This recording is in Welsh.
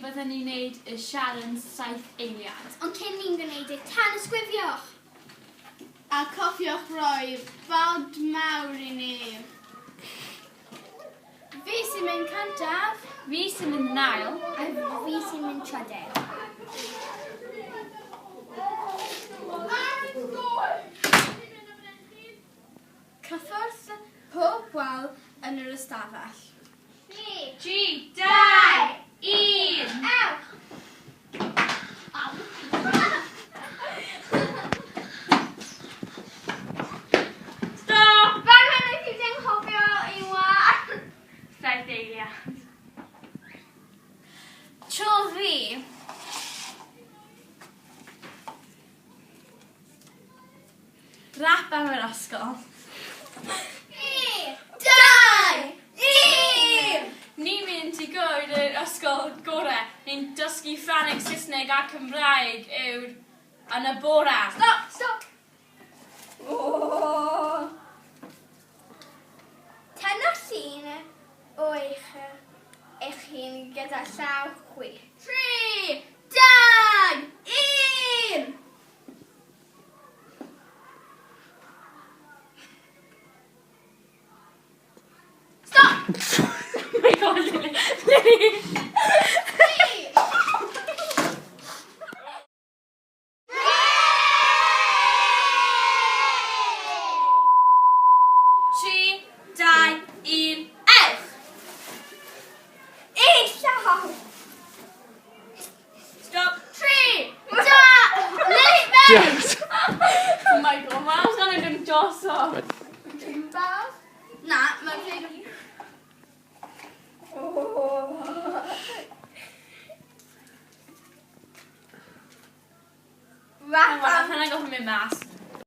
byddwn ni'n neud y sialens 7 eiliad. Ond cyn ni'n gwneud e, tanysgrifiwch! A cofiwch roi bawd mawr i ni. Fi sy'n mynd cyntaf. Fi sy'n mynd ail. A fi sy'n mynd trydydd. Cyffwrdd pob wal yn yr ystafell. 3, 3, 2, 1! Ewch! Stop! Fan hyn wyt ti wedi anghofio i wal. 7 eiliad. Tro fi. Rap am yr ysgol. 3, 2, 1! Ni'n mynd i gwrdd yr ysgol gorau. Ni'n dysgu Ffrangeg, Saesneg a Cymraeg yw'r yn y bore. Stop! Stop! Oh. Tynnwch llun o eich hun gyda llaw chwith. 3, 2, 1! Stop! Oh my god, Lily. Lily. 3! 3, 2, 1, ewch! Un llaw! Stop. 3, 2, Lily, mewn! Oh my god, mae amser yn mynd drosodd. Na, mae'n rhaid. Oh. Rap am Hwnna'n gorfod mynd mas.